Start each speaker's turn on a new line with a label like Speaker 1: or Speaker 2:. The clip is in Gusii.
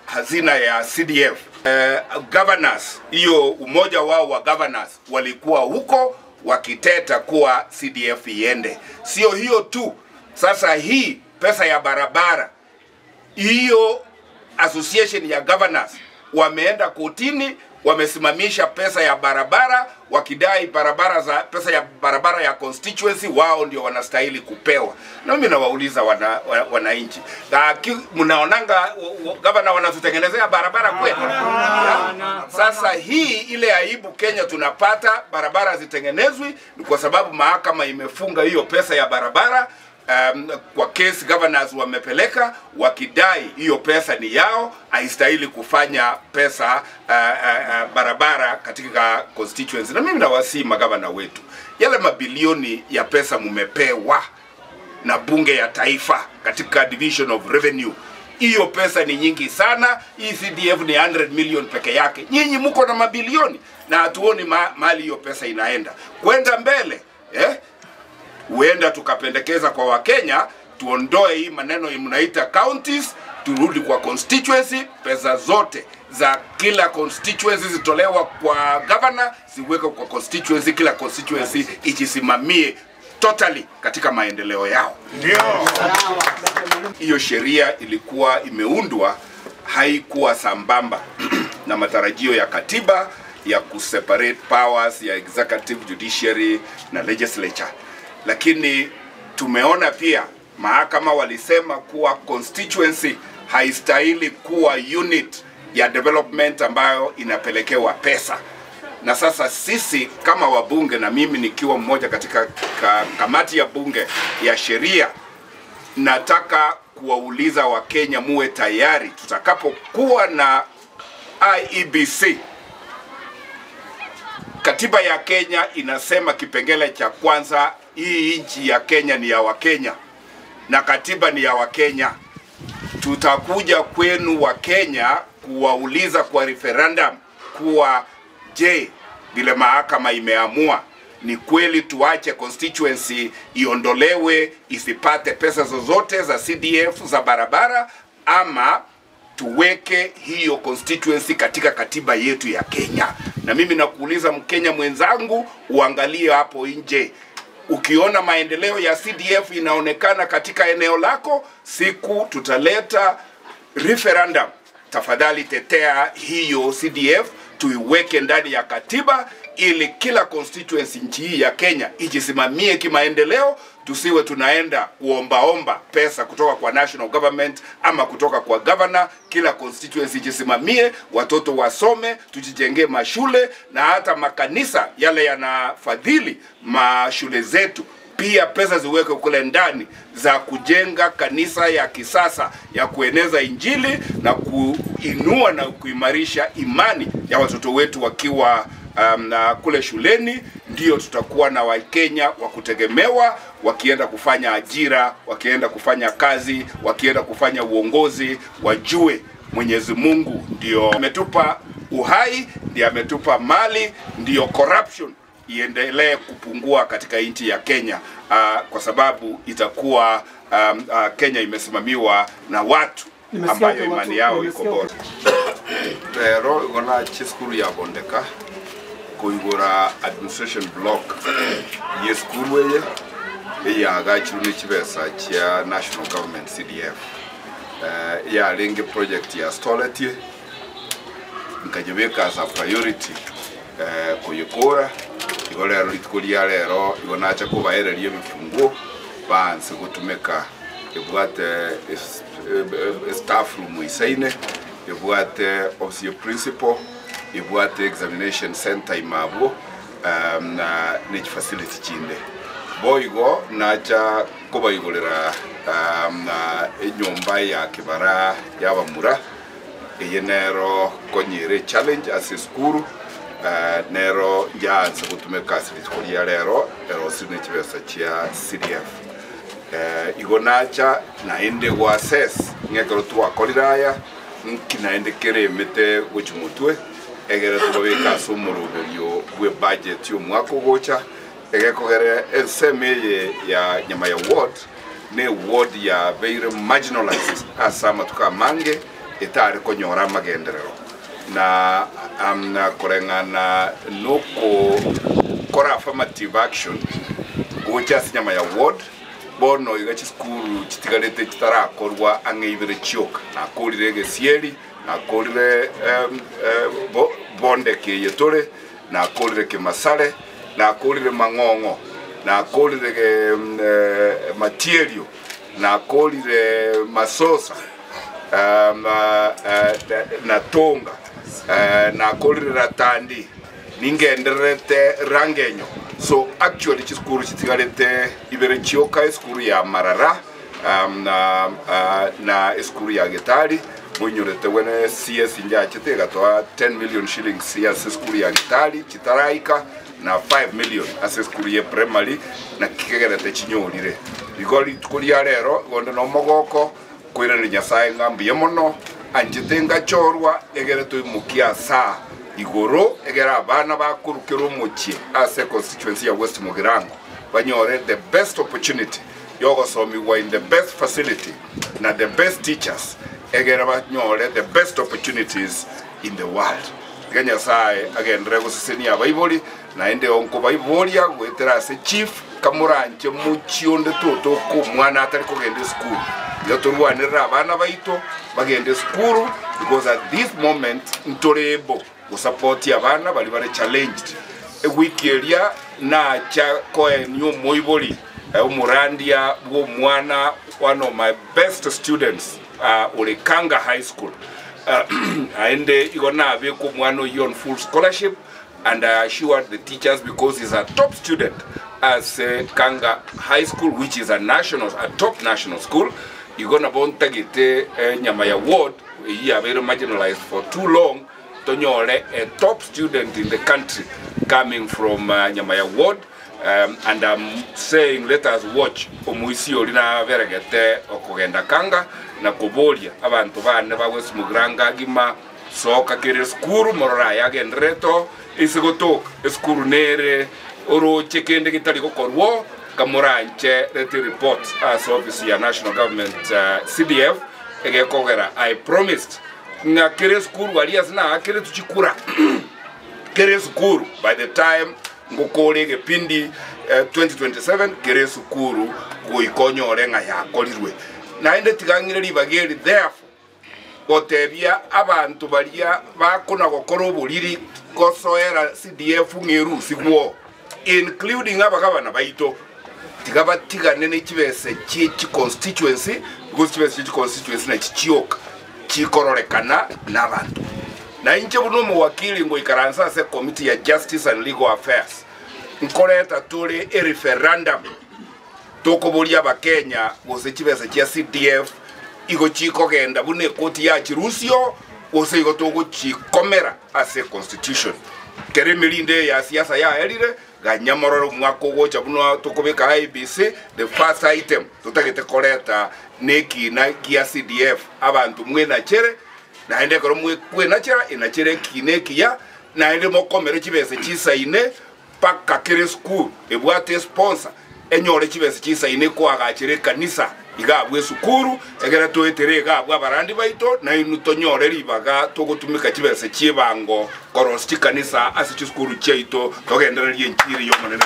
Speaker 1: hazina ya CDF. Governors, hiyo umoja wao wa governors walikuwa huko wakiteta kuwa CDF iende. Sio hiyo tu, sasa hii pesa ya barabara hiyo association ya governors wameenda kotini, wamesimamisha pesa ya barabara wakidai barabara za pesa ya barabara ya constituency wao ndio wanastahili kupewa. Na mimi nawauliza wana, wananchi, mnaonanga gavana wanatutengenezea barabara kweli? Sasa hii ile aibu Kenya tunapata, barabara zitengenezwi ni kwa sababu mahakama imefunga hiyo pesa ya barabara. Kwa case governors wamepeleka wakidai hiyo pesa ni yao, haistahili kufanya pesa barabara katika constituency. Na mimi nawasihi magavana wetu, yale mabilioni ya pesa mumepewa na bunge ya taifa katika division of revenue, hiyo pesa ni nyingi sana. Hii CDF ni 100 million peke yake, nyinyi mko na mabilioni na hatuoni ma mali hiyo pesa inaenda kwenda mbele eh? Huenda tukapendekeza kwa Wakenya tuondoe hii maneno mnaita counties, turudi kwa constituency. Pesa zote za kila constituency zitolewa kwa governor, ziwekwe kwa constituency, kila constituency ijisimamie totally katika maendeleo yao. Ndio hiyo sheria ilikuwa imeundwa, haikuwa sambamba na matarajio ya katiba ya kuseparate powers ya executive, judiciary na legislature lakini tumeona pia mahakama walisema kuwa constituency haistahili kuwa unit ya development ambayo inapelekewa pesa. Na sasa sisi kama wabunge, na mimi nikiwa mmoja katika ka, kamati ya bunge ya sheria, nataka kuwauliza Wakenya muwe tayari tutakapokuwa na IEBC. Katiba ya Kenya inasema kipengele cha kwanza, hii nchi ya Kenya ni ya Wakenya na katiba ni ya Wakenya. Tutakuja kwenu Wakenya kuwauliza kwa referendum kuwa je, vile mahakama imeamua ni kweli tuache constituency iondolewe isipate pesa zozote za CDF za barabara ama tuweke hiyo constituency katika katiba yetu ya Kenya. Na mimi nakuuliza Mkenya mwenzangu, uangalie hapo nje, ukiona maendeleo ya CDF inaonekana katika eneo lako, siku tutaleta referendum, tafadhali tetea hiyo CDF tuiweke ndani ya katiba ili kila constituency nchi hii ya Kenya ijisimamie kimaendeleo, tusiwe tunaenda kuombaomba pesa kutoka kwa national government ama kutoka kwa governor. Kila constituency ijisimamie, watoto wasome, tujijengee mashule na hata makanisa yale yanafadhili mashule zetu pia pesa ziwekwe kule ndani za kujenga kanisa ya kisasa ya kueneza Injili na kuinua na kuimarisha imani ya watoto wetu wakiwa na kule shuleni. Ndio tutakuwa na Wakenya wa kutegemewa wakienda kufanya ajira, wakienda kufanya kazi, wakienda kufanya uongozi, wajue Mwenyezi Mungu ndio ametupa uhai, ndiye ametupa mali, ndiyo corruption iendelee kupungua katika nchi ya Kenya, kwa sababu itakuwa Kenya imesimamiwa na watu ambayo imani yao iko bora. Rero igona chisukuru ya Bondeka kuigura administration block ye sukuru eye eyagachirwe ne chibesa chia national government CDF yarenge project ya stoletie nkanyebeka as a priority kuyikura igo rero rituko ria rero igo nacha kubaereria ebifunguo baanse gotumeka ebwate staff room isaine ebwate office ya principal ebwate examination center imabwo na ne facility chinde boigo nacha kobaigorera na enyomba ya kibara yabamura eye nero konyere challenge ase esukuru nero njaanse gotumeka ase rituko ria rero erosire ne chibesa chia CDF igo nacha naende gwassess ng'ekero twakorire aya nki naende kere emete gochi motwe egere tobabeka ase omoroberio bwa ebudget ya omwaka ogocha egekogere ensemo eye ya Nyamaya ward ne ward yabeire marginalized ase amatuko amange. etare konyora amagenderero na na koreng'ana nokokora affirmative action gocha ase Nyamaya ward. Bono iga chisukuru chitigarete chitarakorwa ang'e ibere chioka. Nakorire egesieri, nakorire bondeke eye tore, nakorire kemasare, nakorire mang'ong'o, nakorire matierio, nakorire masosa, na tonga, nakorire ratandi. Ningendererete rangenyo. So actually chisukuru chitigarete ibere chioka, esukuru ya Marara na na esukuru ya Getari. Moinyorete bwene CS njachete egatoa 10 million shillings ase esukuru ya Getari chitaraika na 5 million ase esukuru ye primary na kikegerete chinyorire. Igo rituko ria rero igo nde nomogoko koiraneria Nyasaye ng'a mbuya mono anchete ngachorwa egere toimokie asaa Igoro egere abana bakorwa kera omochie ase econstituency ya West Mugirango banyore the best opportunity yogosomigwa in the best facility na the best teachers egere banyore the best opportunities in the world. Tiga Nyasae agenderere gosesenia abaibori naende onkobaiboria goetera ase chief kamoranche mochie onde totoka omwana atari kogenda esukuru. Iga torwanerere abana baito bagende esukuru because at this moment ntore able gosupport abana baria bare challenged. Ewiki eria nacha koenia omoibori omorandia bw'omwana one of my best students ore Kanga High School aende igo nabeka omwana oyio on full scholarship and I assured the teachers because he's a top student ase Kanga High School which is a national, a top national school. Igo nabo ntagete Nyamaya ward eyio yabeire marginalized for too long tonyore a top student in the country coming from Nyamaya ward and I'm saying let us watch omoisia oria naberegete okogenda Kanga na koboria abanto bane ba West Mugirango agima Soka kera esukuru morore aya agendererete oo, ase gotoka esukuru nere oroche kende getari gokorwa oo, kamoranche rete report ase office ya national government CDF egekogera I promised ng'a kera esukuru aria ase naakeretwe chikura kera esukuru by the time ngokora egepindi 2027 kera esukuru goika onyore ng'a yakorirwe naende tiga ng'ire ribaga eri therefore Gotebia abanto baria bakona gokora oboriri gosoera CDF ng'a erusigwe oo, including abagabana baito, tiga batigane ne chibesa chie chiconstituency because chibesa chie chiconstituency nachi chioka chikororekana nabanto. Na inche buna omowakili ngoikaransa ase ecommittee ya Justice and Legal Affairs, nkoreta tore ereferendum Tokoboria Abakenya gose chibesa chia CDF igo chikogenda buna ekoti yachirusio gose igo togochikomera ase econstitution. Kera emerindo eye ya siasa yaerire, ganya morore omwaka ogocha buna tokobeka IEBC, the first item totagete koreta nekina gia CDF abanto mwenachere, naende ekero mokwenachera enachere ekina ekiya, naende mokomere chibesa chisaine Mpaka kera esukuru ebwate esponsor enyore chibesa chisaine koagachera ekanisa iga abwo esukuru egere toetere iga abwo abarandi baito nainwe tonyore ribaga togotumeka chibesa chiebango korosia chikanisa ase chisukuru chiaito togendererie enchiri y'Omonene.